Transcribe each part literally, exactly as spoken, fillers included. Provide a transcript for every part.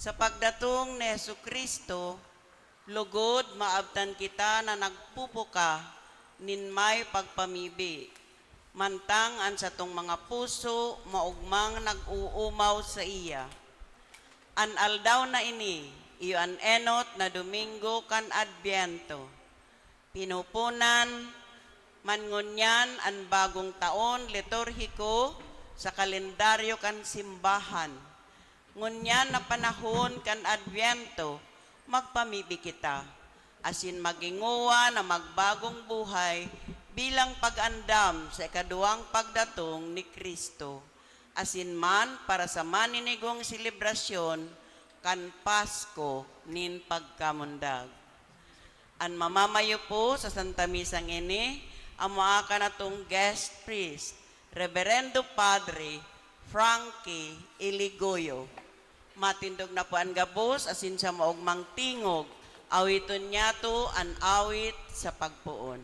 Sa pagdatong ni Jesu-Cristo, lugod maabtan kita na nagpupuka nin may pagpamibi, mantang an satong mga puso maogmang nag-uumaw saiya. An aldaw na ini iyo an enot na Domingo kan Adbyento. Pinoponan man ngunyan an bagong taon liturhiko sa kalendaryo kan simbahan. Ngunyan na panahon kan Adbyento, magpamibi kita, asin magingowa na magbagong buhay bilang pag-andam sa ikaduwang pagdatong ni Cristo, asin man para sa maninigong selebrasyon kan Pasko nin pagkamundag. An mamamayo po sa Santa Misang ini, amo akan atong guest priest, Reverendo Padre Frankie Iligoyo. Matindog na po an gabos, asin sa maogmang tingog, awiton niyato an awit sa pagpoon.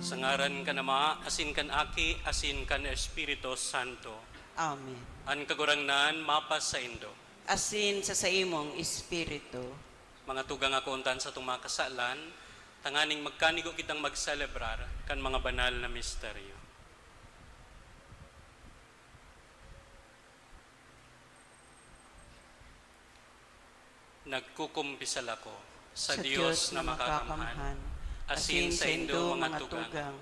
Sa ngaran kan Ama, asin kan Aki, asin kan Espiritu Santo. Amen. An Kagurangnan mapasaindo. asin sa saimong Espiritu. Mga tugang, ako undan satong mga kasalan, tanganing magkanigo kitang magselebrar kan mga banal na misteryo. Nagkukumpisal ako sa Dios na makakamhan, asin saindo, mga tugang,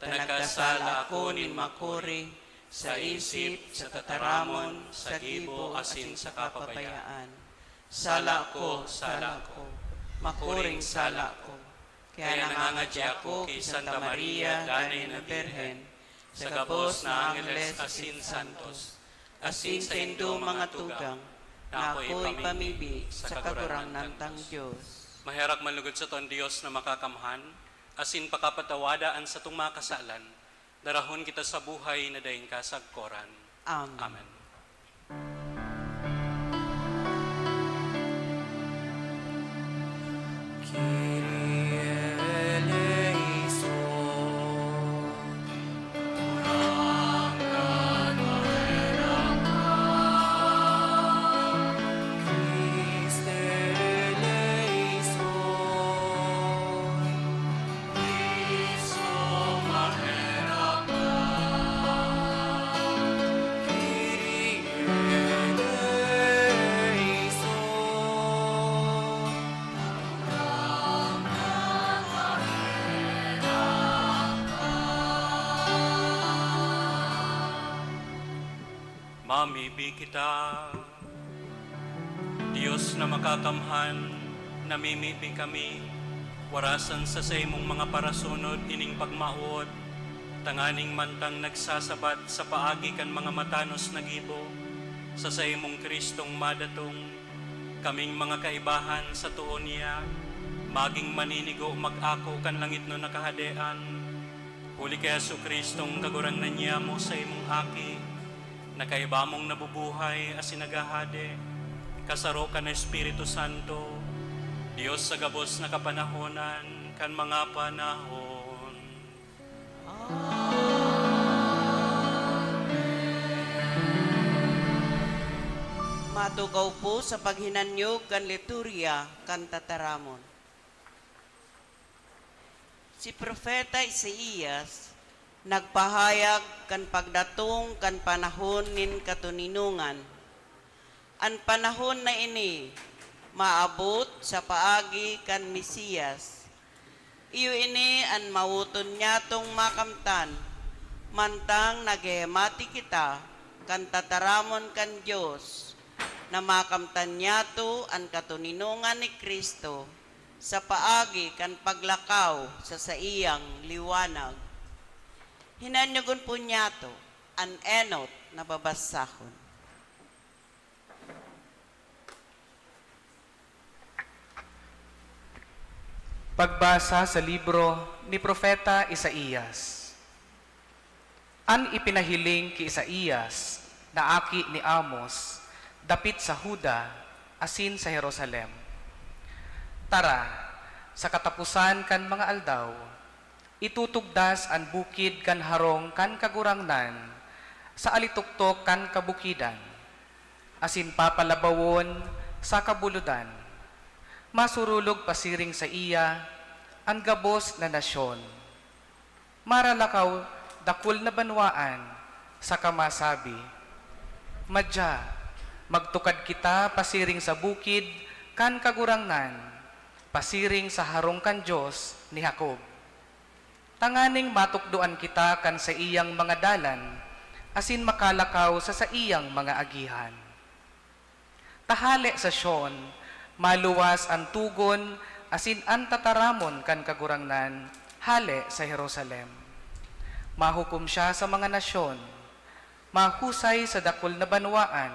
ta nagkasala ako nin makuri, sa isip, sa tataramon, sa gibo, asin sa kapabayaan. Sala ko, sala ko, makuring sala ko. Kaya nangangadya ako ki Santa Maria, Danay na Birhen, sa gabos na angheles asin santos, asin saindo, mga tugang, na ako ipamibi sa Kagurangnan tang Dios. Maherak man lugod sato an Dios na makakamhan, asin pakapatawada an satong mga kasalan, darahon kita sa buhay na daing kasagkoran. Amen. Amen. Mamibi kita. Dios na makakamhan, namimibi kami, warasan sa saimong mga parasunod ining pagmawot, tanganing mantang nagsasabat sa paagi kan mga matanos na gibo, sa saimong Cristong madatong, kaming mga kaibahan sa too niya, magin maninigo mag-ako kan langitnon na Kahadean, huli ki Jesu-Cristong Kagurangnan niamo, saimong Aki, na kaiba mong nabubuhay asin naghahade, kasaro kan Espiritu Santo, Dios sa gabos na kapanahonan kan mga panahon. Amen. Matukaw po sa paghinanyog kan liturya kan tataramon. Si Propeta Isaias nagpahayag kan pagdatong kan panahon nin katoninongan. An panahon na ini maabot sa paagi kan Mesiyas. Iyo ini an mawoton nyatong makamtan, mantang naghehemati kita kan tataramon kan Dios, na makamtan nyato an katoninongan ni Cristo sa paagi kan paglakaw sa saiyang liwanag. Hinanyogon po nyato an enot na babasahon. Pagbasa sa libro ni Propeta Isaias. An ipinahiling ki Isaias na aki ni Amos dapit sa Juda asin sa Jerusalem. Tara, sa kataposan kan mga aldaw, itutugdas an bukid kan harong kan Kagurangnan sa alitoktok kan kabukidan, asin papalabawon sa kabulodan. Masurulog pasiring saiya an gabos na nasyon. Maralakaw dakul na banwaan, saka masabi, "Madya, magtukad kita pasiring sa bukid kan Kagurangnan, pasiring sa harong kan Dios ni Jacob, tanganing matukdoan kita kan saiyang mga dalan asin makalakaw sa saiyang mga agihan." Ta hale sa Sion, maluwas an togon asin an tataramon kan Kagurangnan hale sa Jerusalem. Mahukom siya sa mga nasyon, mahusay sa dakul na banwaan.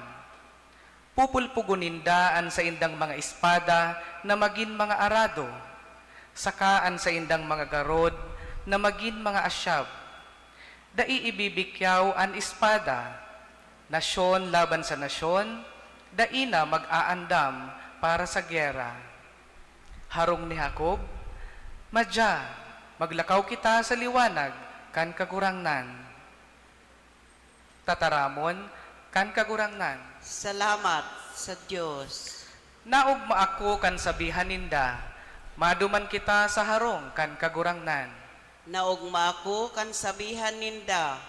Pupulpugon ninda an saindang mga espada na magin mga arado, saka an saindang mga garod na magin mga asyab. Dai ibibikyaw an espada, nasyon laban sa nasyon, dai na mag-aandam para sa gera. Harong ni Jacob, madya, maglakaw kita sa liwanag kan Kagurangnan. Tataramon kan Kagurangnan. Salamat sa Dios. Naogma ako kan sabihan ninda, "Maduman kita sa harong kan Kagurangnan." Naogma ako kan sabihan ninda,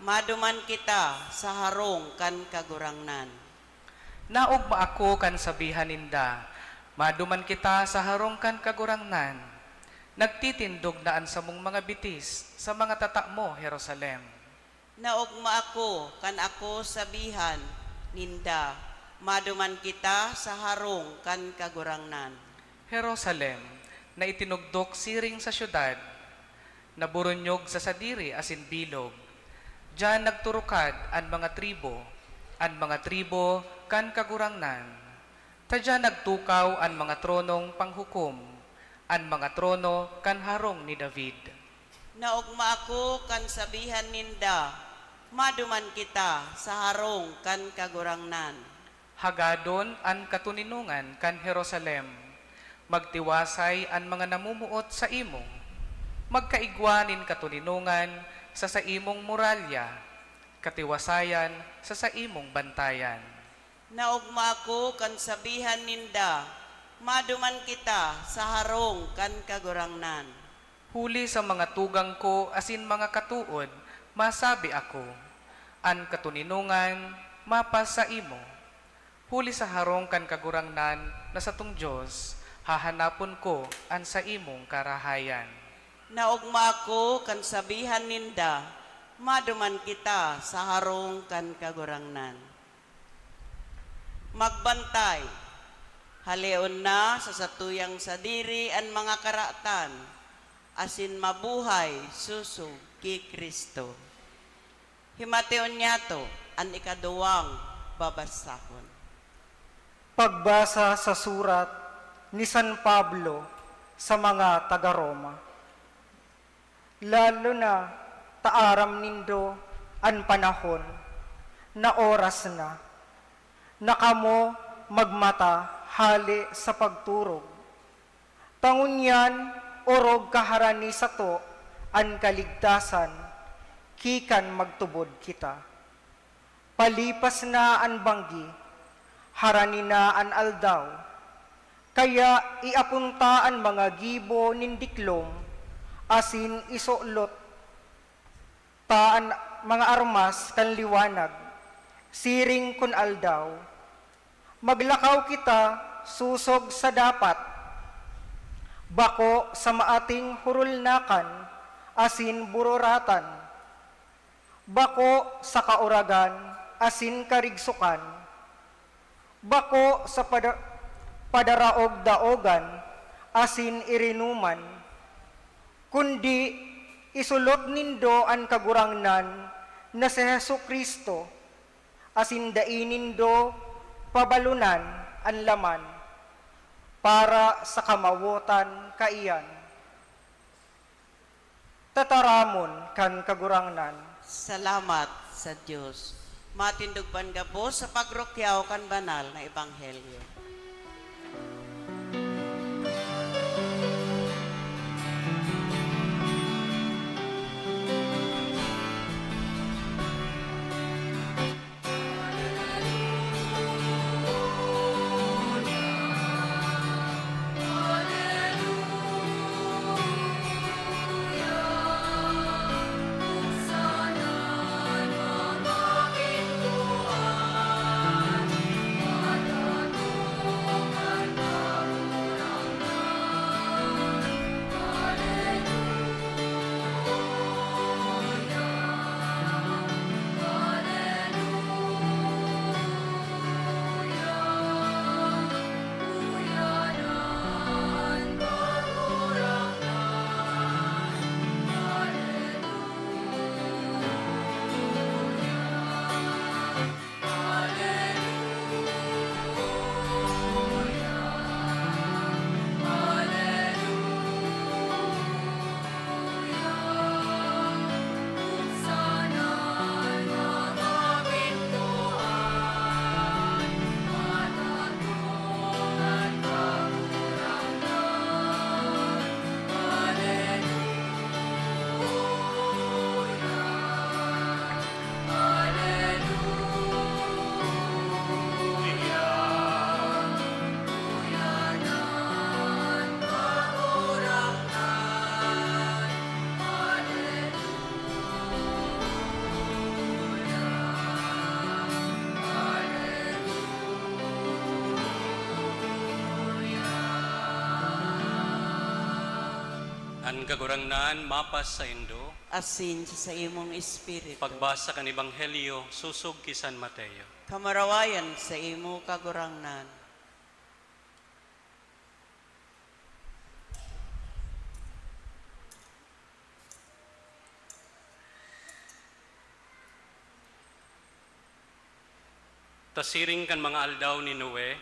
"Maduman kita sa harong kan Kagurangnan." Naogma ako kan sabihan ninda, "Maduman kita sa harong kan Kagurangnan." Nagtitindog na an samong mga bitis sa mga tataw mo, Jerusalem. Naogma ako kan ako sabihan ninda, "Maduman kita sa harong kan Kagurangnan." Jerusalem, na itinugdok siring sa syudad, naburunyog sa sadiri asin bilog. Diyan nagturukad an mga tribu, an mga tribu kan Kagurangnan. Ta diyan nagtukaw an mga tronong panghukom, an mga trono kan harong ni David. Naogma ako kan sabihan ninda, "Maduman kita sa harong kan Kagurangnan." Hagadon an katoninongan kan Jerusalem. Magtiwasay an mga namumuot saimo. Magkaigwa nin katoninongan sa saimong muralya, katiwasayan sa saimong bantayan. Naogma ako kan sabihan ninda, "Maduman kita sa harong kan Kagurangnan." Huli sa mga tugang ko asin mga katood, masabi ako, "An katoninongan mapas saimo." Huli sa harong kan Kagurangnan na satong Dios, hahanapon ko an saimong karahayan. Naogma ako kan sabihan ninda, "Maduman kita sa harong kan Kagurangnan." Magbantay, haleon na sa satuyang sadiri an mga karatan, asin mabuhay sosog ki Cristo. Himateon niyato an ikaduwang babasahon. Pagbasa sa surat ni San Pablo sa mga taga Roma. Lalo na ta aram nindo an panahon na oras na, na kamo magmata hale sa pagturog. Ta ngunyan orog kaharani sato an kaligtasan ki kan magtubod kita. Palipas na an banggi, harani na an aldaw. Kaya iapunta an mga gibo nin diklom asin isulot ta an mga armas kan liwanag, siring kun aldaw. Maglakaw kita sosog sa dapat, bako sa maating hurulnakan asin bururatan, bako sa kauragan asin karigsokan, bako sa pada-, padaraog-daogan asin irinuman, kundi isulot nindo an Kagurangnan na si Jesu-Cristo, asin dai nindo pabalonan an laman para sa kamawotan kaiyan. Tataramon kan Kagurangnan. Salamat sa Dios. Matindog pa an gabos sa pagrukyaw kan banal na ebanghelyo. An Kagurangnan mapas saindo. Asin sa imong espiritu. Pagbasa kan Ebanghelyo sosog ki San Mateo. Kamurawayan sa imo, Kagurangnan. Ta siring kan mga aldaw ni Noe,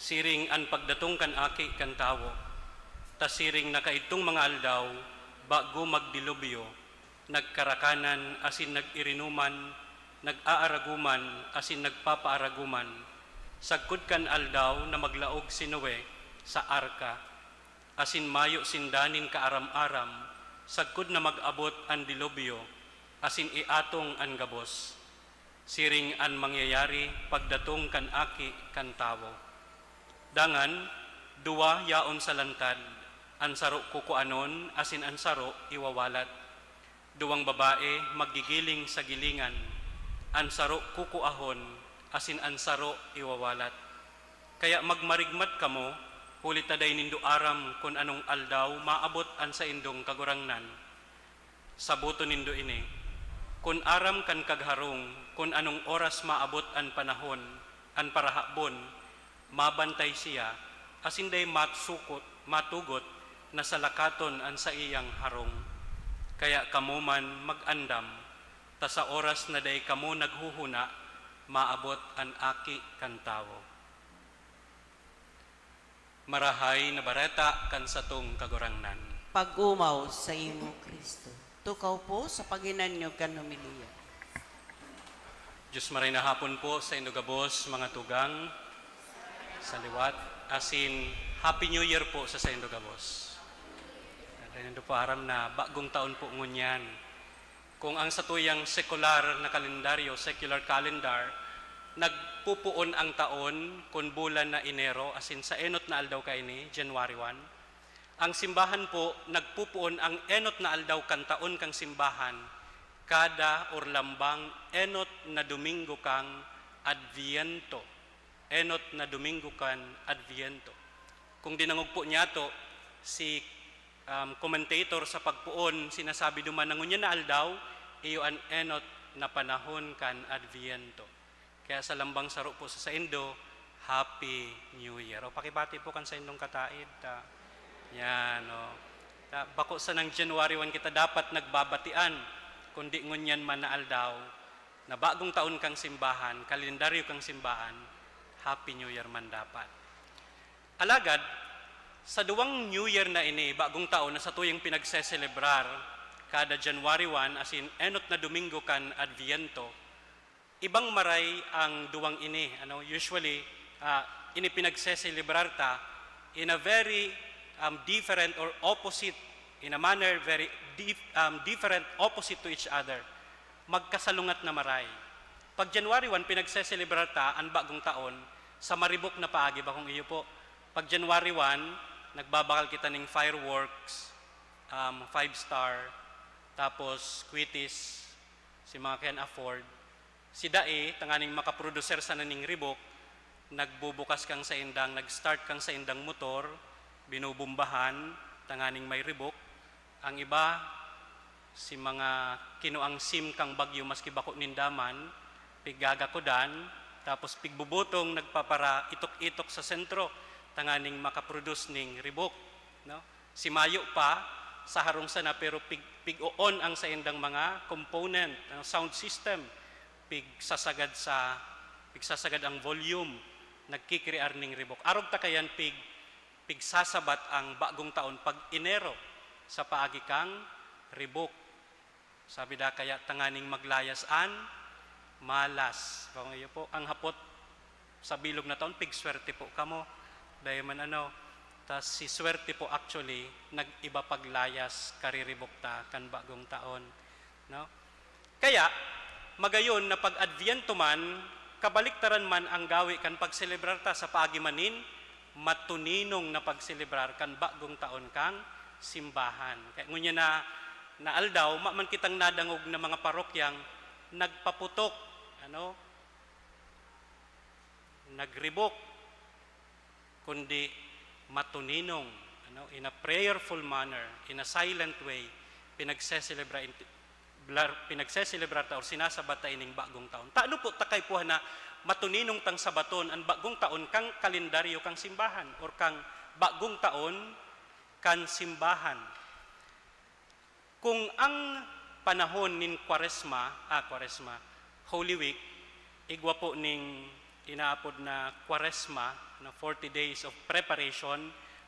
siring an pagdatong kan Aki kan Tawo. Ta siring na kaidtong mga aldaw, bago magdilubyo, nagkarakanan asin nag-irinoman, nag-aaragoman asin nagpapaaragoman, sagkod kan aldaw na maglaog si Noe sa arka, asin mayo sinda nin kaaram-aram, sagkod na mag-abot an dilubyo, asin iatong an gabos. Siring an mangyayari pagdatong kan Aki kan Tawo. Dangan, duwa yaon sa lantad, an saro kukuanon asin an saro iwawalat. Duwang babae maggigiling sa gilingan, an saro kukuahon asin an saro iwawalat. Kaya magmarigmat kamo, huli ta dai nindo aram kun anong aldaw maabot an saindong Kagurangnan. Saboton nindo ini, kun aram kan kagharong kun anong oras maabot an panahon, an parahabon, mabantay siya, asin dai matsukot, matugot na salakaton an saiyang harong. Kaya kamo man mag-andam, ta sa oras na dai kamo naghuhuna, maabot an Aki kan Tawo. Marahay na Bareta kan satong Kagurangnan. Pag-omaw sa imo, Cristo. Tukaw po sa paghinanyog kan homilya. Diyos maray na hapon po saindo gabos, mga tugang, sa liwat, asin Happy New Year po sa saindo gabos. Dai nindo po aram na bagong taon po ngunyan. Kung ang satuyang sekular na kalendaryo, secular calendar, nagpupoon ang taon kun bulan na Enero, asin sa enot na aldaw kaini, January one, ang simbahan po nagpupoon ang enot na aldaw kan taon kan simbahan, kada or lambang enot na Domingo kan Adviento. Enot na Domingo kan Adviento. Kung dinangog po niyato, si, um, commentator sa pagpoon, sinasabi duman na ngunyan na aldaw, iyo an enot na panahon kan Adviento. Kaya sa lambang saro po sa saindo, Happy New Year. O, pakibati po kan saindong kataed, ta. Yan, o. Ta, bako sanang January one kita dapat nagbabatian, kundi ngunyan man na aldaw, na bagong taon kang simbahan, kalendaryo kang simbahan, Happy New Year man dapat. Alagad, sa duwang New Year na ini, bagong taon na satuyang pinagseselebrar kada January one, asin enot na Domingo kan Adviento, ibang maray ang duwang ini. Ano, usually, ah, ini pinagseselebrar ta in a very, um, different or opposite, in a manner very dif-, um, different, opposite to each other. Magkasalungat na maray. Pag January one, pinagseselebrar ta an bagong taon sa maribok na paagi, bakong iyo po. Pag January one, nagbabakal kita ning fireworks, um, five star, tapos kwitis, si mga can afford. Si dai, tanganing makaproduser sana ning ribok, nagbubukas kang saindang, nag-start kang saindang motor, binubombahan, tanganing may ribok. Ang iba, si mga kinuang sim kang bagyo, maski bako ninda man, piggagakodan, tapos pigbubutong nagpapara-itok-itok sa sentro, tanganing makaproduce ning ribok, no? Si mayo pa, sa harong sana, pero pig-, pig-o-on ang saindang mga component, ang sound system, pigsasagad sa, pigsasagad ang volume, nagkikrear ning ribok. Arog ta kayan, pig-, pigsasabat ang bagong taon pag Enero sa paagi kang ribok. Sabi da kaya, tanganing maglayas an malas. Bako iyo po, ang hapot sa bilog na taon, pigswerte po kamo. Dai man ano, tas si swerte po actually, nag-iba paglayas, kariribok ta kan bagong taon, no? Kaya, magayon na pag Adviento man, kabaliktaran man ang gawi kan pagselebrar ta sa paagi man nin matuninong na pagselebrar kan bagong taon kang simbahan. Kaya ngunyan na, na aldaw, ma-, man kitang nadangog na mga parokyang nagpaputok, ano, nagribok, kundi matuninong. No? In a prayerful manner, in a silent way, pinagseselebra-, blar-, pinagseselebrar ta or sinasabat ta ining bagong taon. Ta ano po ta kaipuhan na matuninong tang sabaton an bagong taon kang kalendaryo kang simbahan or kang bagong taon kan simbahan? Kung ang panahon nin Kwaresma, ah, Kwaresma, Holy Week, igwa po ning inaapod na Kwaresma, na forty days of preparation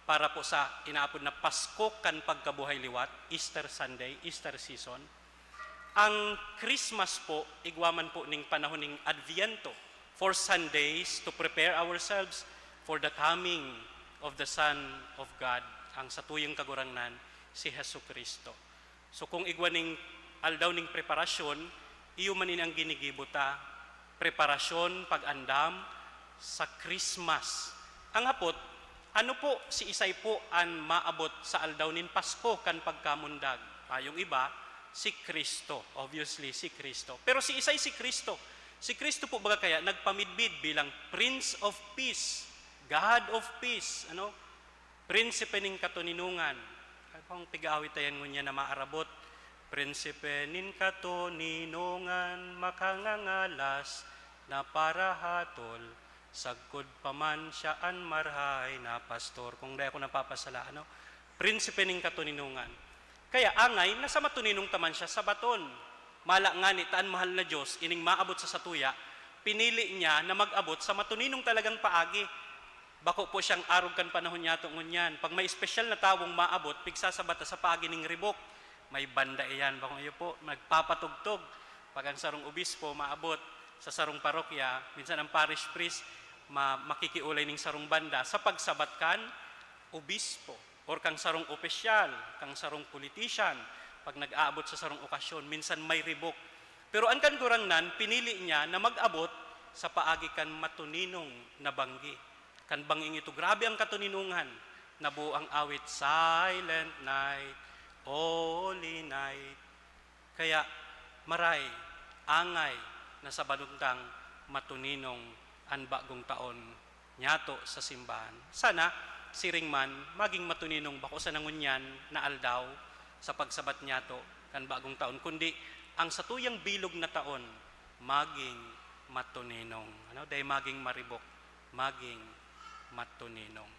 para po sa inaapod na Pasko kan pagkabuhay liwat, Easter Sunday, Easter season. Ang Christmas po, igwa man po ning panahon ning Adviento, for Sundays to prepare ourselves for the coming of the Son of God, ang satuyang Kagurangnan, si Jesu-Cristo. So, kung igwa ning aldaw ning preparasyon, iyo man ini ang ginigibo ta, preparasyon, pag-andam sa Christmas. Ang hapot, ano po si isay po an maabot sa aldaw nin Pasko kan pagkamundag? Mayong iba, si Cristo. Obviously, si Cristo. Pero si isay si Cristo? Si Cristo po baga kaya nagpamidbid bilang Prince of Peace, God of Peace, ano? Prinsipe nin katoninongan. Ay, kung piga-awit ta yan ngunyan na maarabot, "Prinsipe nin katoninongan, makangangalas na parahatol, sagkod pa man siya an marahay na pastor." Kung dai ako napapasala, ano? Prinsipe nin katoninongan. Kaya angay na sa matuninong ta man siya sabaton. Mala ngani ta an mahal na Diyos, ining maabot sa satuya, pinili niya na mag-abot sa matuninong talagang paagi. Bako po siyang arog kan panahon niyato ngunyan. Pag may espesyal na tawong maabot, pigsasabat ta sa paagi ning ribok. May banda iyan, bakong iyo po, nagpapatugtog. Pag ang sarong obispo maabot sa sarong parokya, minsan ang parish priest ma-, makikiulay ning sarong banda sa pagsabat kan obispo or kang sarong opisyal, kang sarong politician, pag nag-aabot sa sarong okasyon, minsan may ribok. Pero an kan Gurangnan, pinili niya na mag-abot sa paagi kan matuninong na banggi. Kan banging ito, grabe ang katoninongan. Nabuo ang awit, "Silent night, holy night." Kaya, maray, angay na sabaton tang matuninong an bagong taon niyato sa simbahan. Sana, siring man, maging matuninong bako sana ngunyan na aldaw sa pagsabat niyato kan bagong taon, kundi ang satuyang bilog na taon maging matuninong. Ano? Dai maging maribok, maging matuninong.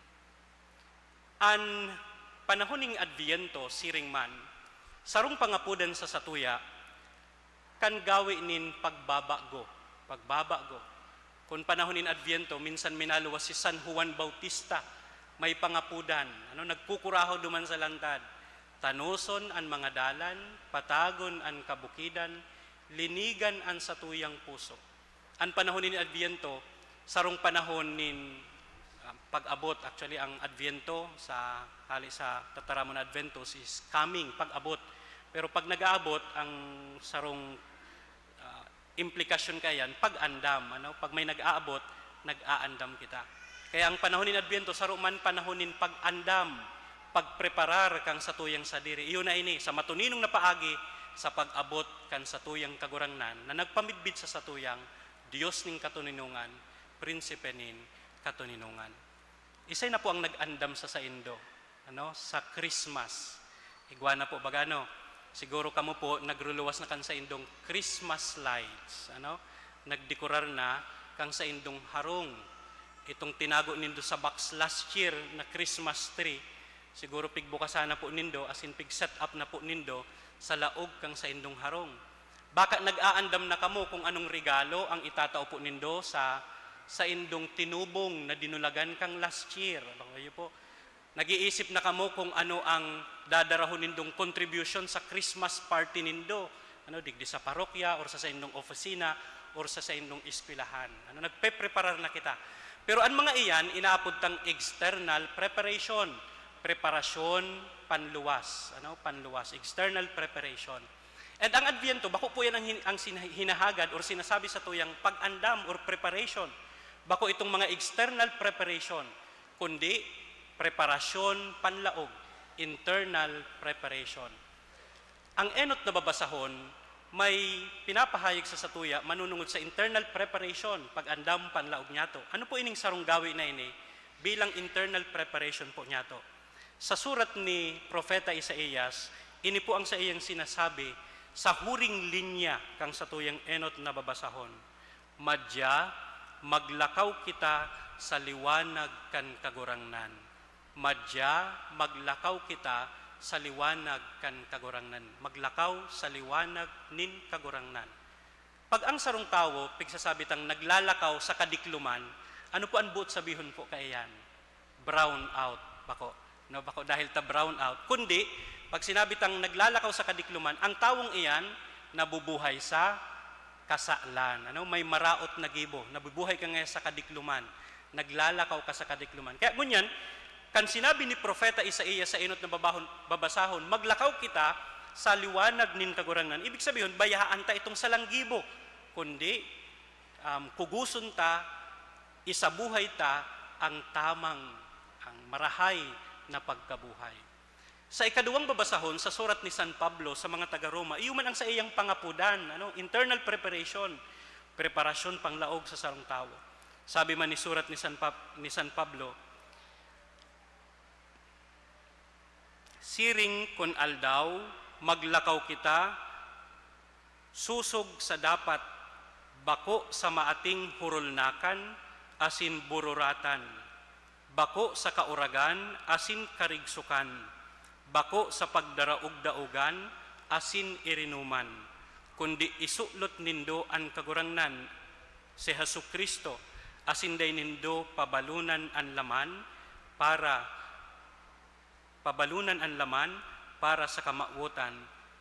An panahon ning Adviento, siring man, sarong pangapodan sa satuya kan gawe nin pagbabago, pagbabago. Kun panahon nin Adviento, minsan minaluwas si San Juan Bautista, may pangapodan, ano, nagkukurahaw duman sa lantad, "Tanoson an mga dalan, patagon an kabukidan, linigan an satuyang puso." An panahon nin Adviento, sarong panahon nin, ah, pag-abot. Actually, ang Adviento sa, hali sa tataramon na Adventus is coming, pag-abot. Pero pag nag-aabot, ang sarong, ah, implikasyon kaiyan, pag-andam, ano? Pag may nag-aabot, nag-aandam kita. Kaya ang panahon nin Adviento, saro man panahon nin pag-andam, pagpreparar kan satuyang sadiri. Iyo na ini, sa matuninong na paagi, sa pag-abot kan satuyang Kagurangnan na nagpamidbid sa satuyang Dios nin katoninongan, Prinsipe nin katoninongan. Isay na po ang nag-andam sa saindo, ano, sa Christmas. Igwa na po, baga, ano, siguro kamo po nagruluwas na kan saindong Christmas lights, ano, nagdekorar na kan saindong harong. Itong tinago nindo sa box last year na Christmas tree, siguro pigbukasan na po nindo, asin pig-set up na po nindo sa laog kan saindong harong. Baka nag-aandam na kamo kung anong regalo ang itatao po nindo sa saindong tinubong na dinulagan kan last year. Ano kayo po? Nag-iisip na kamo kung ano ang dadarahon nindong contribution sa Christmas party nindo. Ano, digdi sa parokya or sa saindong opisina or sa saindong eskwelahan. Ano, nagpepreparar na kita. Pero an mga iyan, inaapod tang external preparation. Preparasyon, panluwas. Ano, panluwas. External preparation. And ang Adviento, bako po yan ang hin-, ang sin-, hinahagad or sinasabi satuyang pag-andam or preparation. Bako itong mga external preparation, kundi preparasyon panlaog, internal preparation. Ang enot na babasahon, may pinapahayag sa satuya manunungod sa internal preparation, pag-andam panlaog niyato. Ano po ining sarong gawi na ini bilang internal preparation po niyato? Sa surat ni Propeta Isaias, ini po ang saiyang sinasabi sa huring linya kan satuyang enot na babasahon, "Madya, maglakaw kita sa liwanag kan Kagurangnan. Madya, maglakaw kita sa liwanag kan Kagurangnan." Maglakaw sa liwanag nin Kagurangnan. Pag ang sarong tawo, pigsasabi tang naglalakaw sa kadikloman, ano po an boot sabihon po kaiyan? Brown out, bako. No, bako dahil ta brown out. Kundi, pag sinabi tang naglalakaw sa kadikloman, ang tawong iyan nabubuhay sa kasalan. Ano? May maraot na gibo. Nabubuhay ka ngayon sa kadikloman. Naglalakaw ka sa kadikloman. Kaya ngunyan, kan sinabi ni Propeta Isaias sa enot na babahon, babasahon, "Maglakaw kita sa liwanag nin Kagurangnan." Ibig sabihon, bayaan ta itong salang gibo. Kundi, um, kuguson ta, isabuhay ta ang tamang, ang marahay na pagkabuhay. Sa ikaduwang babasahon, sa surat ni San Pablo sa mga taga Roma, iyo man ang saiyang pangapodan, ano, internal preparation, preparasyon panglaog sa sarong tawo. Sabi man ni surat ni San Pab-, ni San Pablo, "Siring kun aldaw, maglakaw kita sosog sa dapat, bako sa maating hurulnakan asin bururatan, bako sa kauragan asin karigsokan, bako sa pagdaraog-daogan asin irinoman, kundi isulot nindo an Kagurangnan, si Jesu-Cristo, asin dai nindo pabalonan an laman para pabalonan an laman para sa kamawotan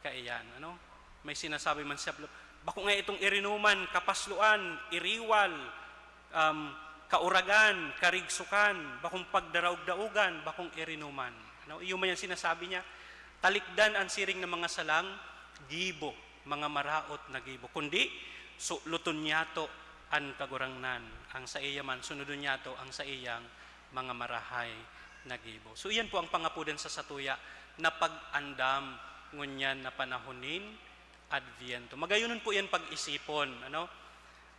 kaiyan." Ano? May sinasabi man siya, "Bako nga itong irinoman, kapasloan, iriwal, um, kauragan, karigsokan, bakong pagdaraog-daogan, bakong irinoman." Ano? Iyo man yan sinasabi niya, talikdan an siring na mga salang gibo, mga maraot na gibo, kundi suloton niyato an Kagurangnan, ang saiya man, sunodon niyato ang saiyang mga marahay na gibo. So, iyan po ang pangapodan sa satuya na pag-andam ngunyan na panahon nin Adviento. Magayonon po iyan pag-isipon, ano?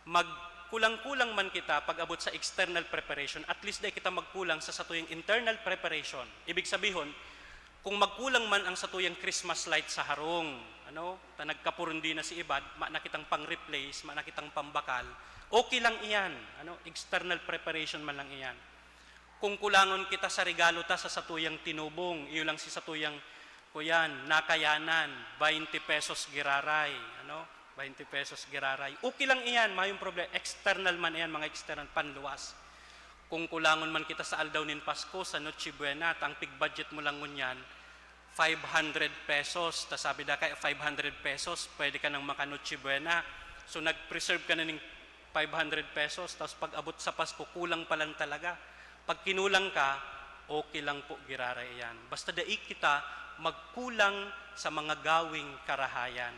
Magkulang-kulang man kita pag-abot sa external preparation, at least dai kita magkulang sa satuyang internal preparation. Ibig sabihon, kung magkulang man ang satuyang Christmas light sa harong, ano, ta nagkapurundi na si iba, ma na kitang pang-replace, ma na kitang pambakal, okay lang iyan, ano, external preparation man lang iyan. Kung kulangon kita sa regalo ta sa satuyang tinubong, iyo lang si satuyang, kuyan, nakayanan, baynte pesos giraray, ano, baynte pesos giraray. Okay lang iyan, mayong problema. External man iyan, mga external, panluwas. Kung kulangon man kita sa aldaw nin Pasko, sa Noche Buena, ta ang pig-budget mo lang ngunyan, five hundred pesos. Ta sabi da kay, "Five hundred pesos, pwede ka nang maka-Noche Buena." So, nag-preserve ka na ning five hundred pesos, tapos pag-abot sa Pasko, kulang pa lang talaga. Pag kinulang ka, okay lang po, giraray iyan. Basta dai kita magkulang sa mga gawing karahayan.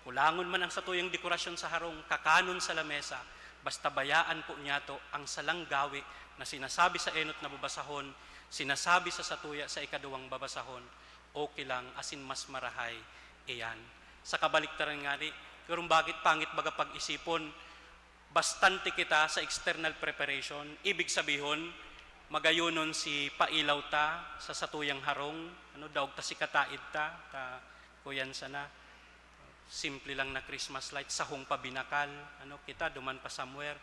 Kulangon man ang satuyang dekorasyon sa harong, kakanon sa lamesa, basta bayaan po niyato ang salang gawi na sinasabi sa enot na babasahon, sinasabi sa satuya sa ikaduwang babasahon, okay lang, asin mas marahay iyan. Sa kabaliktaran ngani, pero bakit pangit baga pag-isipon, bastante kita sa external preparation, ibig sabihon, magayonon si pailaw ta sa satuyang harong, ano, daog ta si kataid ta, ta, kuyan sana, simple lang na Christmas light, sahong pa binakal, ano, kita duman pa somewhere,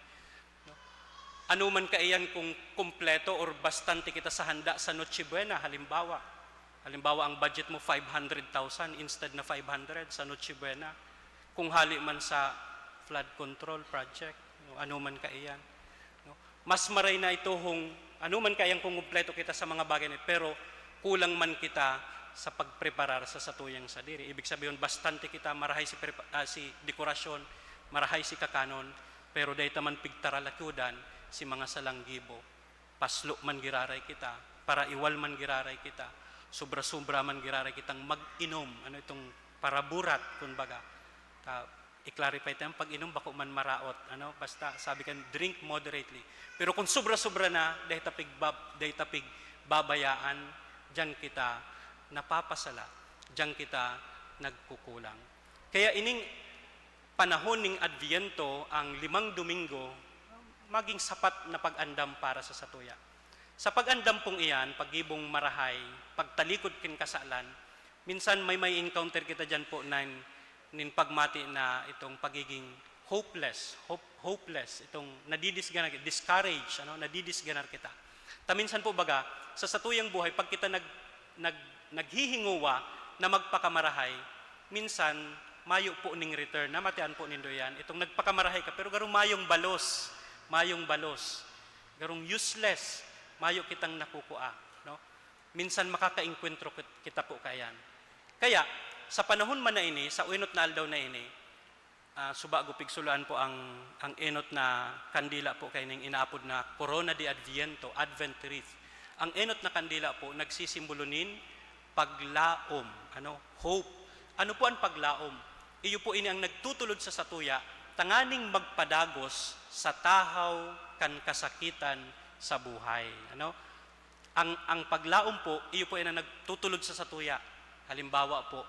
no? Ano man kaiyan kung kumpleto or bastante kita sa handa sa Noche Buena, halimbawa. Halimbawa, ang budget mo five hundred thousand instead na five hundred sa Noche Buena. Kung hali man sa flood control project, no, ano man kaiyan, no? Mas maray na ito kung ano man kaiyan kung kumpleto kita sa mga bagay na, pero kulang man kita sa pagpreparar sa satuyang sadiri. Ibig sabihin, bastante kita, marahay si prepa-, ah, si dekorasyon, marahay si kakanon, pero dai ta man pigtaralakodan si mga salang gibo. Paslo man giraray kita, paraiwal man giraray kita, sobra-sobra man giraray kitang mag-inom, ano itong paraburat, kumbaga. Ta, i-clarify tayo, ang pag-inom bako man maraot, ano, basta sabi kan, "Drink moderately." Pero kung sobra-sobra na, dai ta pigbab-, dai ta pigbabayaan, diyan kita napapasala, diyan kita nagkukulang. Kaya ining panahon ning Adviento, ang limang Domingo, maging sapat na pag-andam para sa satuya. Sa pag-andam pong iyan, paggibong marahay, pagtalikod kin kasalan, minsan may, may encounter kita diyan po nin, nin pagmati na itong pagiging hopeless, hope-, hopeless, itong nadidisganar, discourage, ano, nadidisganar kita. Ta minsan po baga, sa satuyang buhay, pag kita nag-, nag-, naghihinguwa na magpakamarahay, minsan, mayo po ning return. Namatian po nindo yan. Itong nagpakamarahay ka, pero garong mayong balos, mayong balos. Garong useless, mayo kitang nakukua, no? Minsan makakaengkwentro kit-, kita po kaiyan. Kaya, sa panahon man na ini, sa uenot na aldaw na ini, ah, suba ko pigsuloan po ang, ang enot na kandila po kaining inaapod na Corona de Adviento, Advent wreath. Ang enot na kandila po nagsisimbolo nin paglaom, ano, hope. Ano po an paglaom? Iyo po ini ang nagtutulod sa satuya tanganing magpadagos sa tahaw kan kasakitan sa buhay, ano? Ang, ang paglaom po, iyo po yan ang nagtutulod sa satuya. Halimbawa po,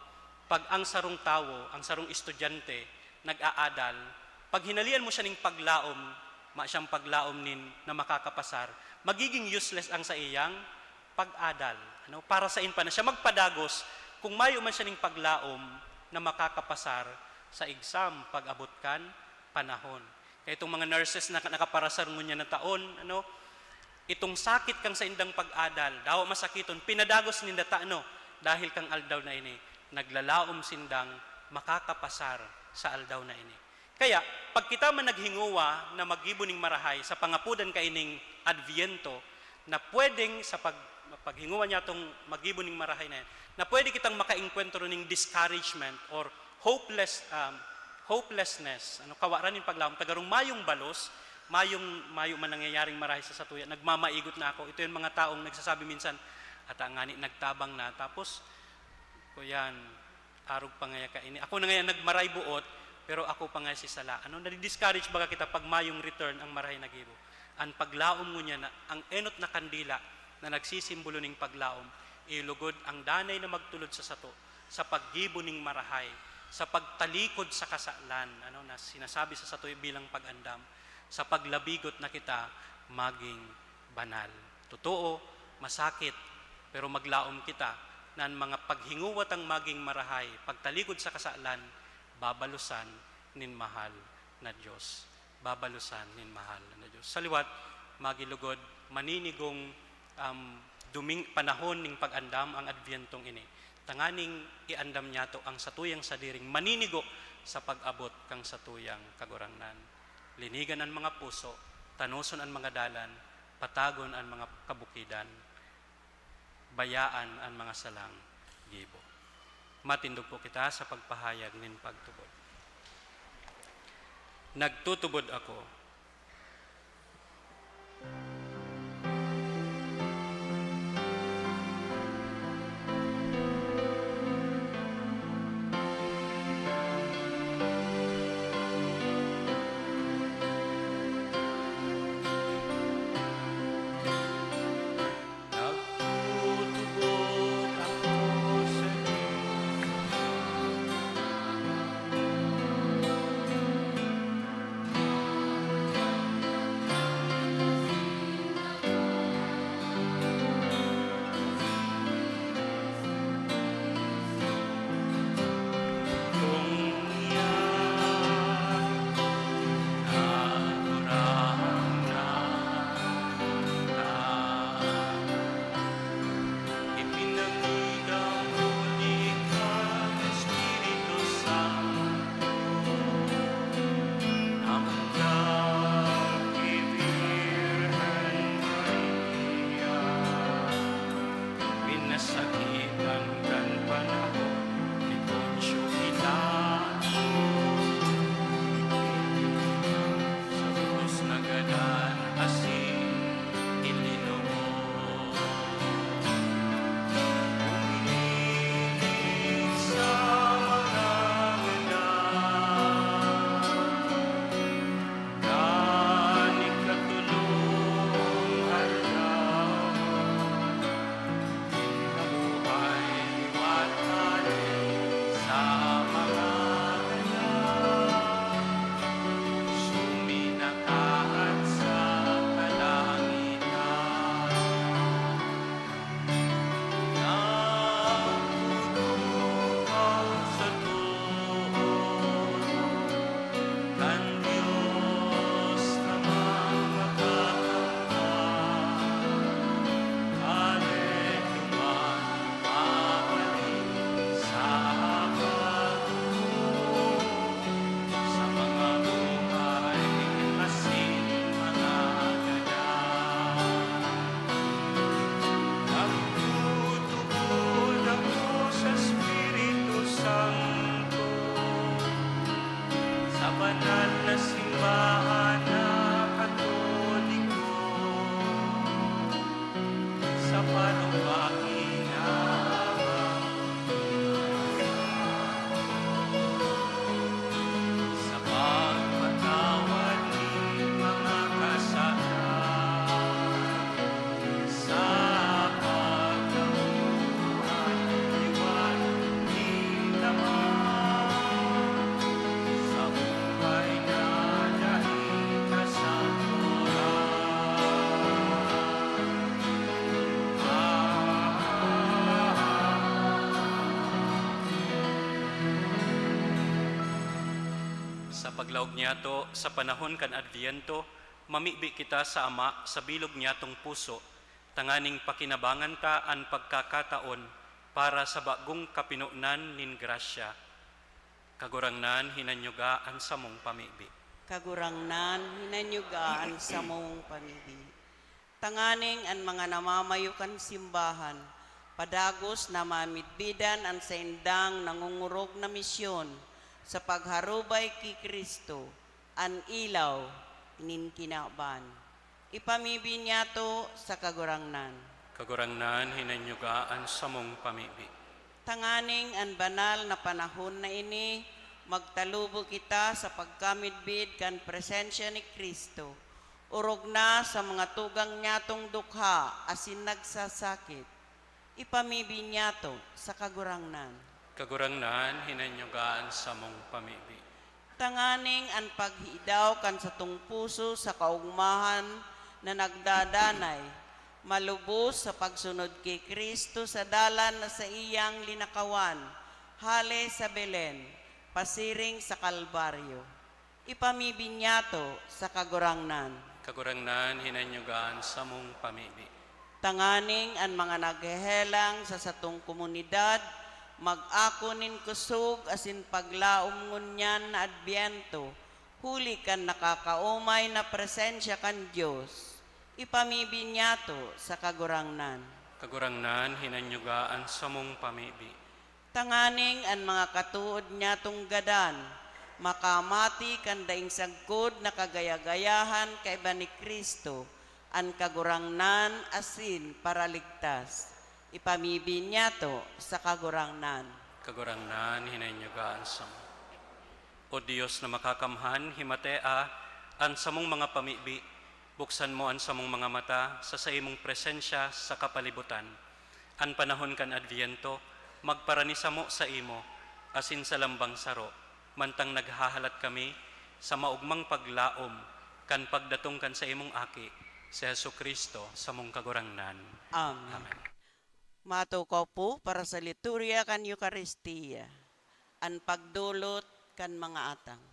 pag ang sarong tawo, ang sarong estudyante, nag-aadal, pag hinalian mo siya ning paglaom, ma-, siyang paglaom nin na makakapasar, magiging useless ang saiyang pag-adal. Ano? Para sain pa na siya magpadagos, kung mayo man siya ning paglaom na makakapasar sa exam pag-abot kan panahon. Kaya itong mga nurses na nakaparasar ngunyan na taon, ano, itong sakit kan saindang pag-adal, dawa masakiton, pinadagos ninda ta, ano, dahil kang aldaw na ini, naglalaom sindang makakapasar sa aldaw na ini. Kaya, pag kita man naghinguwa na maggibo ning marahay sa pangapodan kaining Adviento, na pwedeng sa pag-, paghinguwa niya tong maggibo ning marahay na yan, na pwede kitang makaengkwentro ning discouragement or hopeless, um, hopelessness, ano, kawaran nin paglaom, ta garong mayong balos, mayong, mayo man nangyayaring marahay sa satuya, nagmamaigot na ako. Ito yung mga taong nagsasabi minsan, "Ata ngani nagtabang na, tapos, kuyan, arog pa ngaya kaini. Ako na ngaya nagmaray-boot, pero ako pa ngaya si sala." Ano, nadi-discourage baga kita pag mayong return ang marahay na gibo. An paglaom ngunyan na, ang enot na kandila na nagsisimbolo ning paglaom, iyo lugod ang danay na magtulod sa sato, sa paggibo ning marahay, sa pagtalikod sa kasalan, ano, na sinasabi sa sato bilang pag-andam, sa paglabigot na kita maging banal. Totoo, masakit, pero maglaom kita na an mga paghinguwa tang maging marahay, pagtalikod sa kasalan, babalosan nin mahal na Dios. Babalosan nin mahal na Dios. Sa liwat, magin lugod, maninigong, um, duming-, panahon ning pag-andam ang Adbyentong ini, tanganing iandam niyato ang satuyang sadiring maninigo sa pag-abot kan satuyang Kagurangnan. Linigan an mga puso, tanoson an mga dalan, patagon an mga kabukidan, bayaan an mga salang gibo. Matindog po kita sa pagpahayag nin pagtubod. Nagtutubod ako. Nagtutubod ako sa Diyos. Banal na simbahan na Katoliko, sa panubaking Ama, sa pagpatawad nin mga kasalanan, sa pagkabuhay liwat nin Ama, sa buhay na dai kasangkoran. Sa paglaog niyato, sa panahon kan Adviento, mamibi kita sa Ama sa bilog niyatong puso, tanganing pakinabangan ta an pagkakataon para sa bagong kapinonan nin grasya. Kagurangnan, hinanyuga an samong pamibi. Kagurangnan, hinanyuga an samong pamibi. Tanganing an mga namamayo kan simbahan, padagos na mamidbidan an saindang nangongorog na misyon sa pagharubay ki Cristo, an ilaw nin kinaban. Ipamibi niyato sa Kagurangnan. Kagurangnan, hinanyuga an samong pamibi. Tanganing an banal na panahon na ini, magtalubo kita sa pagkamidbid kan presensya ni Cristo, orog na sa mga tugang niyatong dukha asin nagsasakit. Ipamibi niyato sa Kagurangnan. Kagurangnan, hinanyuga an samong pamibi. Tanganing an paghidaw kan satong puso sa kaogmahan na nagdadanay, malubos sa pagsunod ki Cristo sa dalan na saiyang linakawan, hale sa Belen, pasiring sa Kalbaryo. Ipamibi niyato sa Kagurangnan. Kagurangnan, hinanyuga an samong pamibi. Tanganing an mga naghehelang sa satong komunidad mag-ako nin kusog asin paglaom ngunyan na Adbyento, huli kan nakakaomay na presensya kan Dios. Ipamibi niyato sa Kagurangnan. Kagurangnan, hinanyuga an samong pamibi. Tanganing an mga katood niyatong gadan makamati kan daing sagkod na kagaya-gayahan kaiba ni Cristo, an Kagurangnan asin Paraligtas. Ipamibi niyato sa Kagurangnan. Kagurangnan, hinanyuga an samong. O Dios na makakamhan, himatea an samong mga pamibi, buksan mo an samong mga mata sa saimong presensya sa kapalibutan. An panahon kan Adviento, magparanisamo saimo, asin sa lambang saro, mantang naghahalat kami sa maogmang paglaom kan pagdatong kan saimong Aki, si Jesu-Cristo, samong Kagurangnan. Amen. Amen. Matukaw po para sa liturya kan Eukaristia, an pagdolot kan mga atang.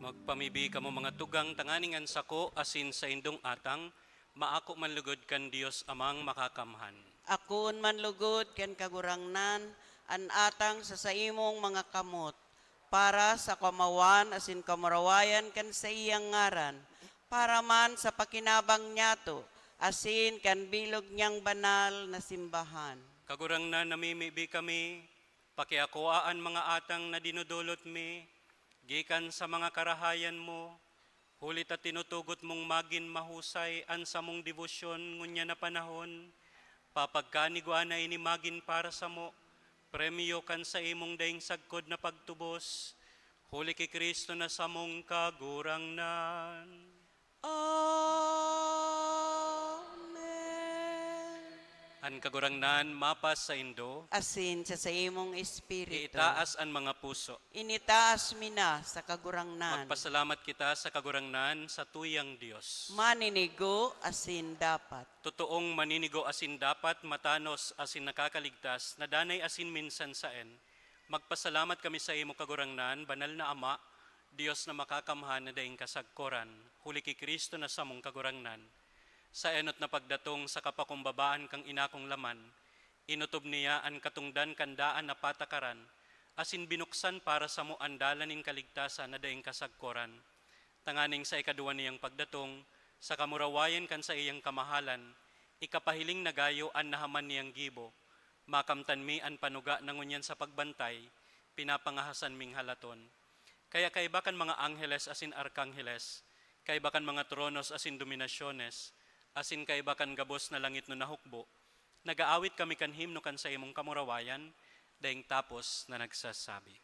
Magpamibi kamo, mga tugang, tanganing an sako asin saindong atang maako man lugod kan Dios Amang Makakamhan. Akoon man lugod kan Kagurangnan an atang sa saimong mga kamot, para sa kamawan asin kamurawayan kan saiyang ngaran, para man sa pakinabang niyato asin kan bilog niyang banal na simbahan. Kagurangnan, namimibi kami, pakiakoa an mga atang na dinodolot mi gikan sa mga karahayan mo, huli ta tinutugot mong magin mahusay an samong debosyon ngunyan na panahon. Papagkanigwa na ini magin para samo, premyo kan saimong daing sagkod na pagtubos, huli ki Cristo na samong Kagurangnan. Amen. An Kagurangnan mapasaindo. Asin sa saimong espiritu. Iitaas an mga puso. Initaas mi na sa Kagurangnan. Magpasalamat kita sa Kagurangnan, sa tuyang Dios. Maninigo asin dapat. Totoong maninigo asin dapat, matanos asin nakakaligtas, na danay asin minsan saen. Magpasalamat kami saimo, Kagurangnan, Banal na Ama, Dios na makakamhan na daing kasagkoran, huli ki Cristo na samong Kagurangnan. Sa enot na pagdatong sa kapakumbabaan kan inakong laman, inotob niya an katongdan kan daan na patakaran, asin binuksan para samo an dalan nin kaligtasan na daing kasagkoran. Tanganing sa ikaduwa niyang pagdatong, sa kamurawayan kan saiyang kamahalan, ikapahiling na gayo an nahaman niyang gibo. Makamtan mi an panuga na ngunyan sa pagbantay, pinapangahasan ming halaton. Kaya kaiba kan mga angheles asin arkangheles, kaiba kan mga tronos asin dominasyones, asin kaiba kan gabos na langitnon na hukbo, nag-aawit kami kan himno kan saimong kamurawayan, daing tapos na nagsasabi.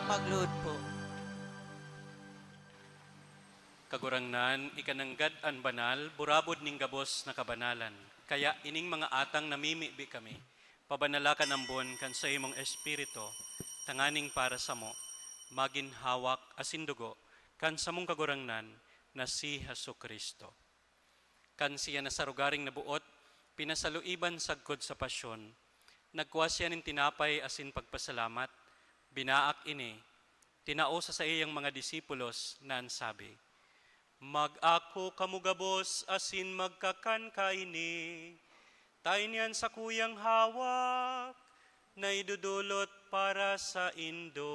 Magluhod po. Kagurangnan, ika nanggad an banal, burabod nin gabos na kabanalan. Kaya ining mga atang namimibi kami, pabanala kan ambon kan saimong Espiritu, tanganing para samo, magin hawak asin dugo kan samong Kagurangnan na si Jesu-Cristo. Kan siya na sarugaring naboot, pinasaluiban sagkod sa pasyon, nagkua siya nin tinapay asin pagpasalamat, binaak ini, tinao sa saiyang mga disipulos na an sabi, "Mag-ako kamo gabos asin magkakan kaini, ta ini an sakuyang hawak na idodolot para saindo."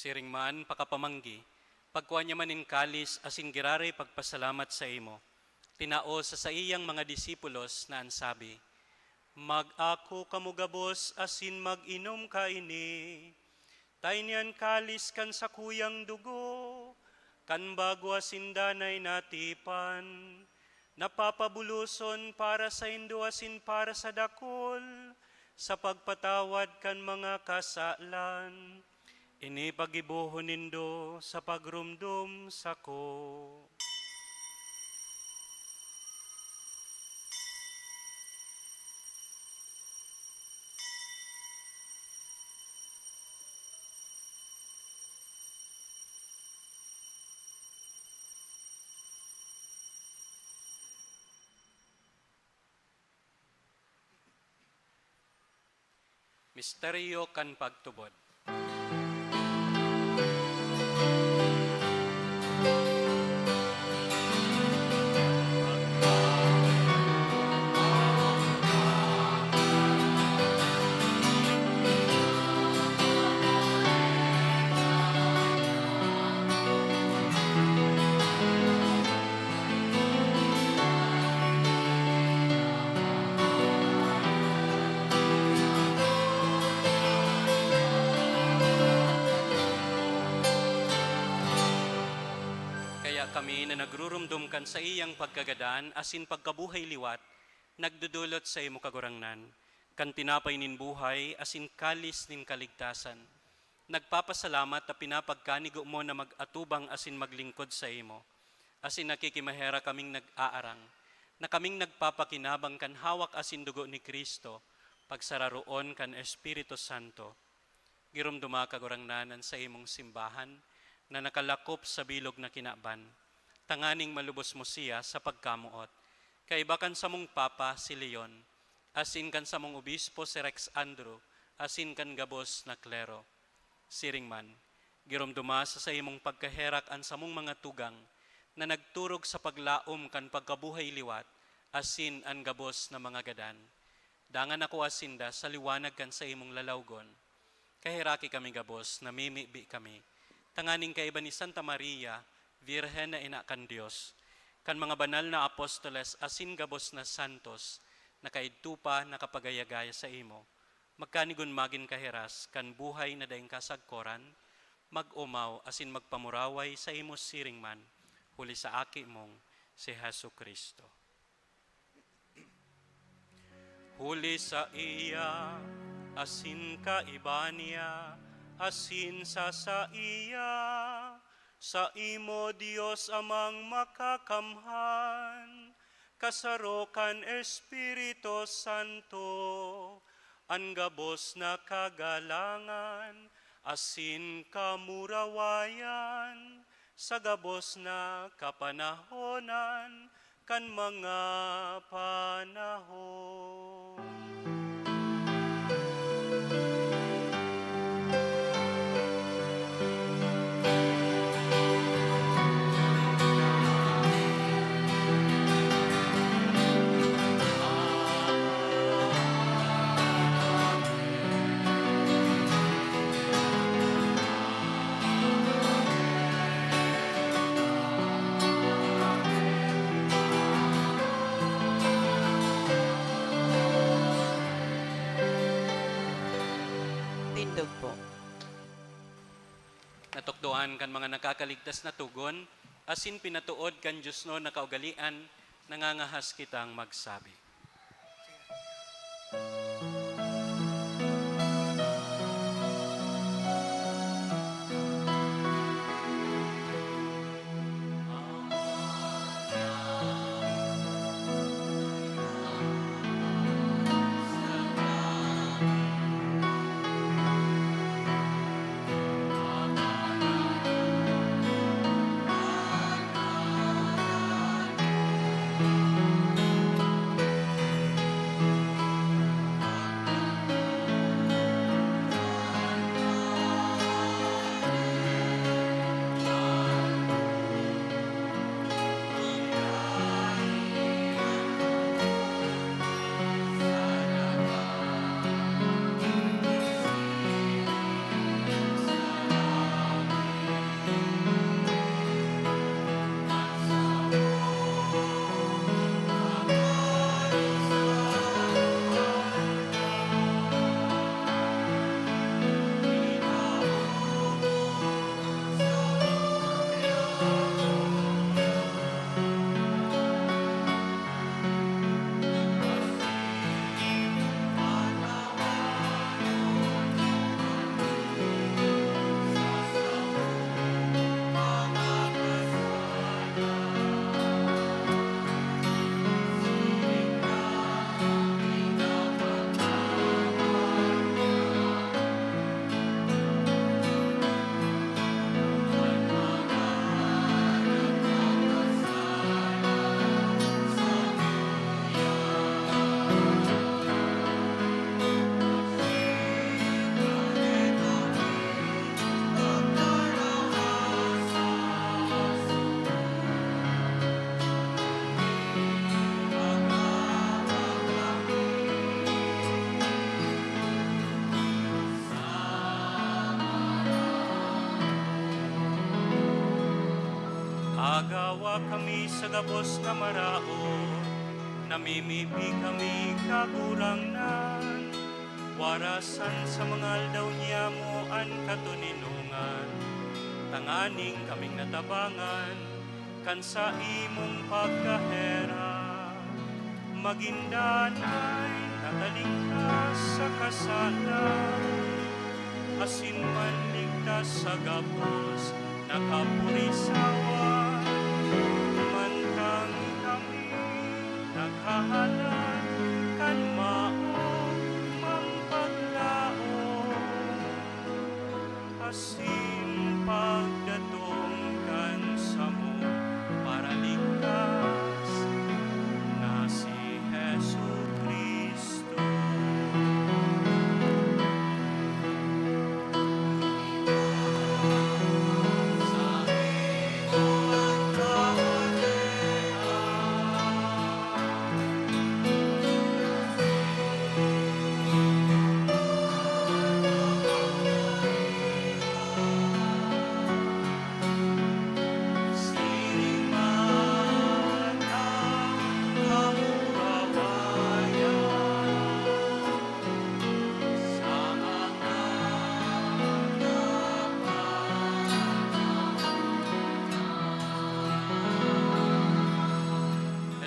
Siring man, pakapamanggi, pagkua niya man nin kalis asin giraray pagpasalamat saimo, tinao sa saiyang mga disipulos na an sabi, "Mag-ako kamo gabos asin mag-inom kaini, ta ini an kalis kan sakuyang dugo Kan bagwa sinda na inatipan, napapabuloson para saindo asin para sa dakul, sa pagpatawad kan mga kasalan. Ini paggibohon nindo sa pagromdom sako. Misteryo kan pagtubod. Kaya kami na nagrurumdom kan saiyang pagkagadan asin pagkabuhay liwat, nagdodolot saimo, Kagurangnan, kan tinapay nin buhay asin kalis nin kaligtasan. Nagpapasalamat ta pinapagkanigo mo na mag-atubang asin maglingkod saimo. Asin nakikimaherak kaming nag-aarang, na kaming nagpapakinabang kan hawak asin dugo ni Cristo, pagsararoon kan Espiritu Santo. Giromdoma, Kagurangnan, an saimong simbahan na nakalakop sa bilog na kinaban, tanganing malubos mo siya sa pagkamoot. Kaiba kan samong Papa, si Leon, asin kan samong Obispo, si Rex Andrew, asin kan gabos na klero. Siring man, giromdoma sa saimong pagkaherak an samong mga tugang na nagturog sa paglaom kan pagkabuhay liwat asin an gabos na mga gadan. Dangan akoa sinda sa liwanag kan saimong lalawgon. Kaheraki kami gabos, namimibi kami, tanganing kaiba ni Santa Maria, Birhen na ina kan Dios, kan mga banal na apostoles asin gabos na santos na kaidto pa nakapagayagaya saimo, magkanigon magin kahiras kan buhay na daing kasagkoran, mag-omaw asin magpamuraway saimo siring man, huli sa Aki mong si Jesu-Cristo. Huli saiya, asin kaiba niya, asin sa saiya, saimo, Dios Amang Makakamhan, kasaro kan Espiritu Santo, an gabos na kagalangan asin kamurawayan sa gabos na kapanahonan kan mga panahon. Tindog po. Natukdoan kan mga nakakaligtas na togon, asin pinatood kan diosnon na kaugalean, nangangahas kitang magsabi. Awa kami sa gabos na maraot, namimibi kami, Kagurangnan. Warasan sa mga aldaw niyamo an katoninongan, tanganing kaming natabangan kan saimong pagkaherak. Magin danay natalingkas sa kasalan, asin manligtas sa gabos na kapurisawan, mantang kami naghahalan kan maogmang paglaom asin pagdatong kan samong Paraligtas na si Jesu-Cristo.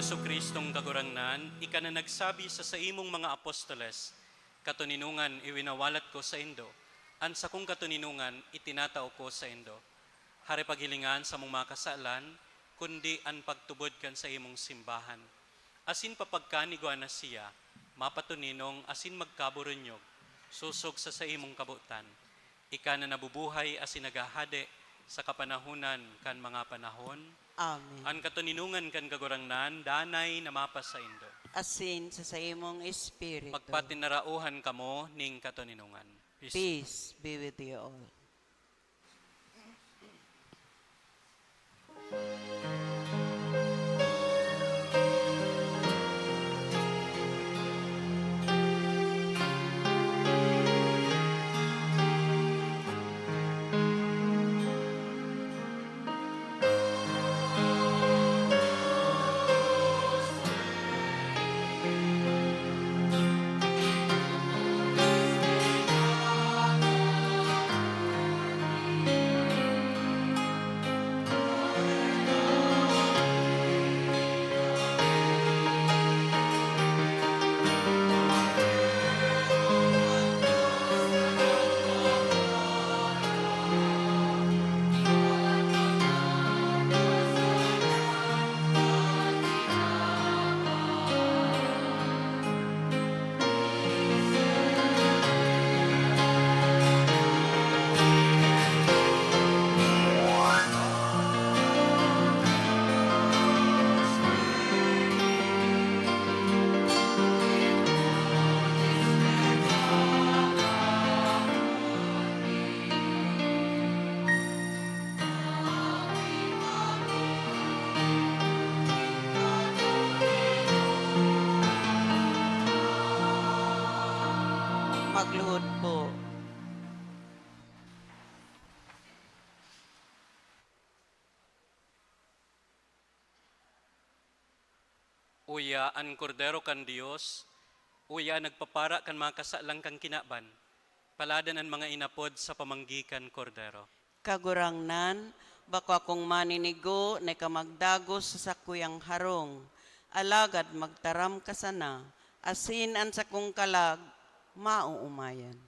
Jesu-Cristong Kagurangnan, ika na nagsabi sa saimong mga apostoles, "Katoninongan iwinawalat ko saindo, an sakong katoninongan itinatao ko saindo." Hare paghilinga an samong mga kasalan, kundi an pagtubod kan saimong simbahan. Asin papagkanigwa na siya, mapatoninong asin magkaburunyog, sosog sa saimong kabotan. Ika na nabubuhay asin naghahade sa kapanahonan kan mga panahon. Amen. An katoninongan kan Kagurangnan danay na mapasaindo. Asin sa saimong espiritu. Magpatinaraohan kamo ning katoninongan. Peace. Peace be with you all. Magluhod po. Uya an Kordero kan Dios, uya an nagpapara kan mga kasalan kan kinaban. Paladan an mga inapod sa pamanggi kan Kordero. Kagurangnan, bako akong maninigo na ika magdagos sa sakuyang harong, alagad magtaram ka sana, asin an sakong kalag maoomayan.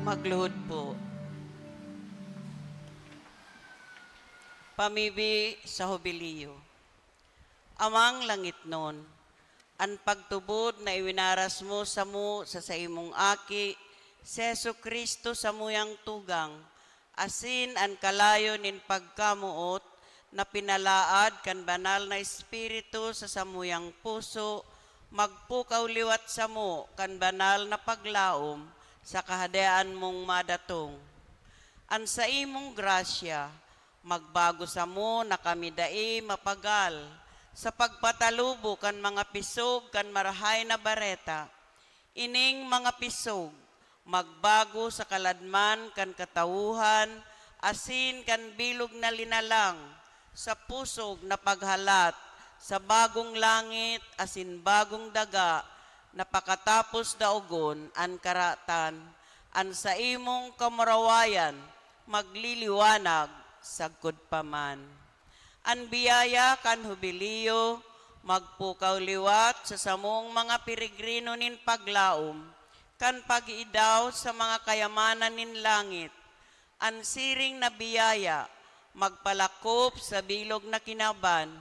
Magluhod po. Pamibi sa Hubileo. Amang langitnon, an pagtubod na iwinaras mo samo sa saimong Aki, si Jesu-Cristo, samuyang tugang, asin an kalayo nin pagkamoot na pinalaad kan Banal na Espiritu sa samuyang puso, magpukaw liwat samo kan banal na paglaom sa Kahadean mong madatong. An saimong grasya, magbago samo na kami dai mapagal sa pagpatalubo kan mga pisog kan Marahay na Bareta. Ining mga pisog magbago sa kaladman kan katawohan asin kan bilog na linalang sa pusog na paghalat sa bagong langit asin bagong daga na pakatapos daogon an karatan, an saimong kamurawayan magliliwanag sagkod pa man. An biyaya kan Hubileo magpukaw liwat sa samong mga peregrino nin paglaom kan pag-iidaw sa mga kayamanan nin langit. An siring na biyaya magpalakop sa bilog na kinaban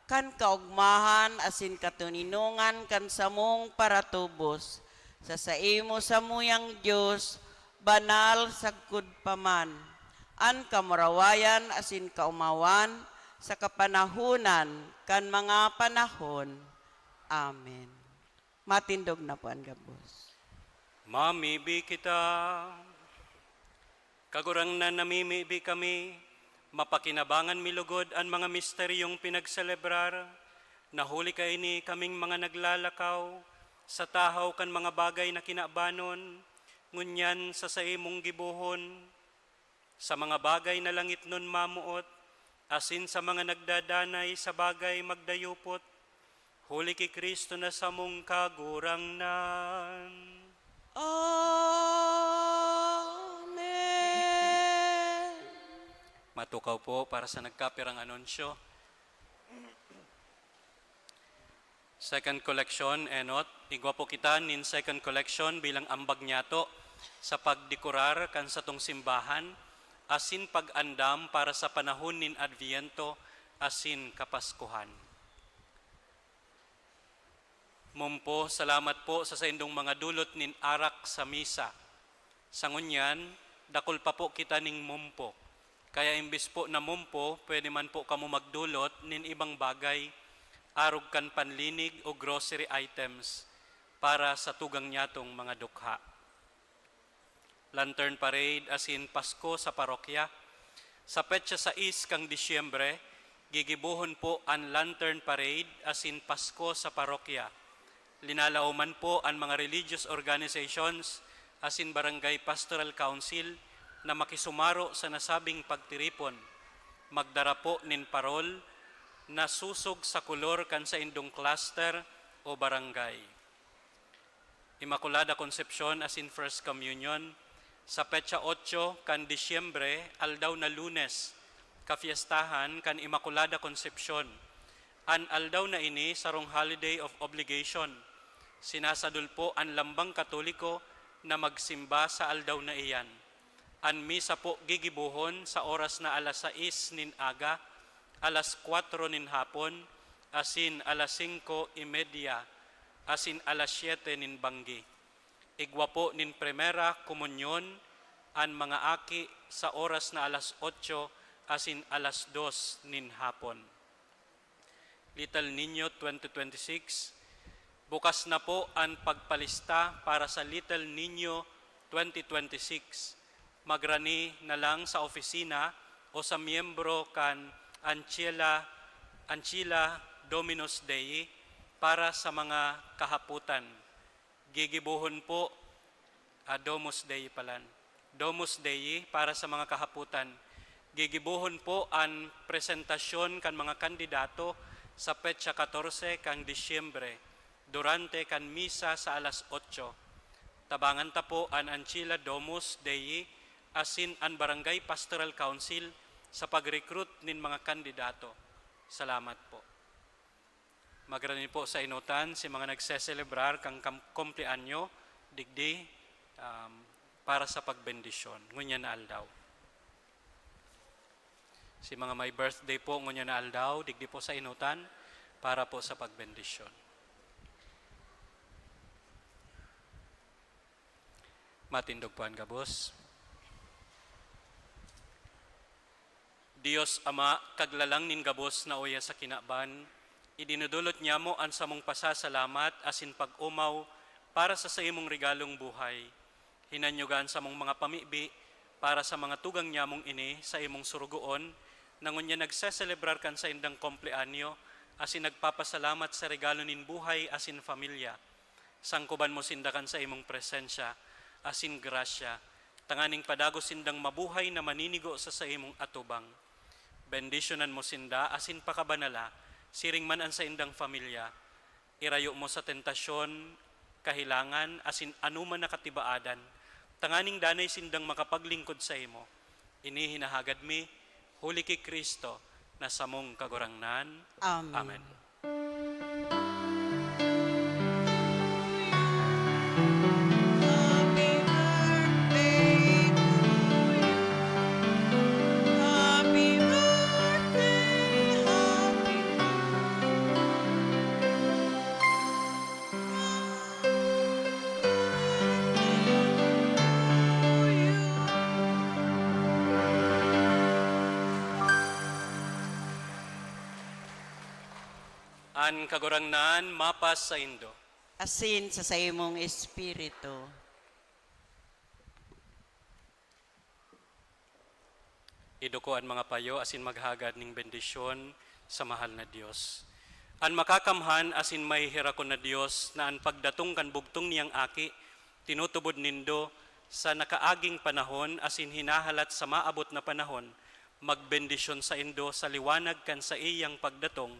kan kaogmahan asin katoninongan kan samong paratubos. Sa saimo samuyang Dios, banal sagkod pa man, an kamurawayan asin kaomawan sa kapanahonan kan mga panahon. Amen. Matindog na po an gabos. Mamibi kita. Kagurangnan, namimibi kami, mapakinabangan mi lugod an mga misteryong pinagselebrar, na huli kaini kaming mga naglalakaw sa tahaw kan mga bagay na kinabanon, ngunyan sa saimong gibohon, sa mga bagay na langitnon mamoot, asin sa mga nagdadanay sa bagay magdayupot, huli ki Cristo na samong Kagurangnan. Amen. Matukaw po para sa nagkapirang anunsyo. Second collection, enot. Igwa po kita nin second collection bilang ambag niyato sa pagdekorar kan satong simbahan asin pag-andam para sa panahon nin Adviento asin Kapaskuhan. Mompo, salamat po sa saindong mga dulot nin arak sa misa. Sa ngunyan, dakul pa po kita ning mompo. Kaya imbes po na mompo, pwede man po kamo magdulot nin ibang bagay, arog kan panlinig o grocery items para sa tugang nyatong mga dukha. Lantern Parade asin Pasko sa parokya. Sa petsa sais kan Disyembre, gigibohon po an Lantern Parade asin Pasko sa parokya. Linalaoman po an mga religious organizations asin Barangay Pastoral Council na makisumaro sa nasabing pagtiripon. Magdara po nin parol na susog sa kolor kan saindong cluster o barangay. Immaculada Concepcion asin First Communion. Sa petsa otso kan Disyembre, aldaw na Lunes, kafiestahan kan Immaculada Concepcion. An aldaw na ini sarong holiday of obligation. Sinasadol po an lambang Katoliko na magsimba sa aldaw na iyan. An misa po gigibohon sa oras na alas sais nin aga, alas kwatro nin hapon, asin alas singko y media, asin alas siyete nin banggi. Igwa po nin primera komunyon an mga aki sa oras na alas otso asin alas dos nin hapon. Little Niño twenty twenty-six. Bukas na po an pagpalista para sa Little Niño twenty twenty-six. Magrani na lang sa opisina o sa miyembro kan Ancilla, Ancilla Dominus Dei para sa mga kahapotan. Gigibohon po, ah, Domus Dei palan. Domus Dei para sa mga kahapotan. Gigibohon po an presentasyon kan mga kandidato sa petsa katorse kan Disyembre, durante kan misa sa alas otso. Tabangan ta po an Ancilla Domus Dei asin an Barangay Pastoral Council sa pag-recruit nin mga kandidato. Salamat po. Magrani po sa enotan si mga nagseselebrar kan kam-, kumpleanyo digdi, um, para sa pagbendisyon ngunyan na aldaw. Si mga may birthday po ngunyan na aldaw, digdi po sa inutan, para po sa pagbendisyon. Matindog po an gabos. Dios Ama, Kaglalang nin gabos na uya sa kinaban, idinodolot nyamo an samong pasasalamat asin pag-omaw para sa saimong regalong buhay. Hinanyoga an samong mga pamibi para sa mga tugang nyamong ini sa imong surugoon, na ngunyan nagseselebrar kan saindang kompleanyo asin nagpapasalamat sa regalo nin buhay asin pamilya. Sangkoban mo sinda kan saimong presensya asin grasya, tanganing padagos sindang mabuhay na maninigo sa saimong atubang. Bendisyonan mo sinda asin pakabanala, siring man an saindang pamilya. Irayo mo sa tentasyon, kahelangan, asin anoman na katibaadan, tanganing danay sindang makapaglingkod saimo. Ini hinahagad mi, huli ki Cristo, na samong Kagurangnan. Amen. Amen. Happy birthday to you. Happy birthday, happy birthday. An Kagurangnan mapasaindo. Asin sa saimong espiritu. Iduko an mga payo asin maghagad nin bendisyon sa mahal na Dios. An makakamhan asin maheherakon na Dios, na an pagdatong kan bugtong niyang Aki tinutubod nindo sa nakaaging panahon asin hinahalat sa maabot na panahon, magbendisyon saindo sa liwanag kan saiyang pagdatong,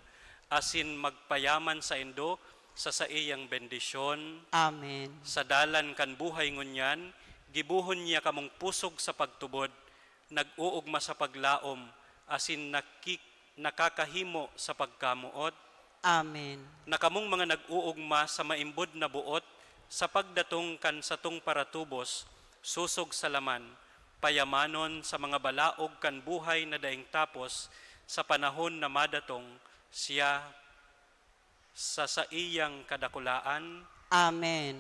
asin magpayaman saindo sa saiyang bendisyon. Amen. Sa dalan kan buhay ngunyan, gibohon niya kamong pusog sa pagtubod, nag-oogma sa paglaom, asin naki-, nakakahimo sa pagkamoot. Amen. Na kamong mga nag-oogma sa maimbod na boot sa pagdatong kan satong paratubos, sosog sa laman, payamanon sa mga balaog kan buhay na daing tapos, sa panahon na madatong siya sa saiyang kadakulaan. Amen.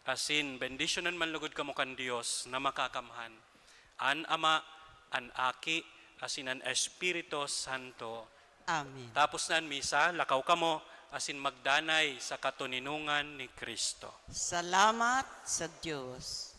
Asin bendisyonan man lugod kamo kan Dios na Makakamhan, an Ama, an Aki, asin an Espiritu Santo. Amen. Tapos na an misa, lakaw kamo, asin magdanay sa katoninongan ni Cristo. Salamat sa Dios.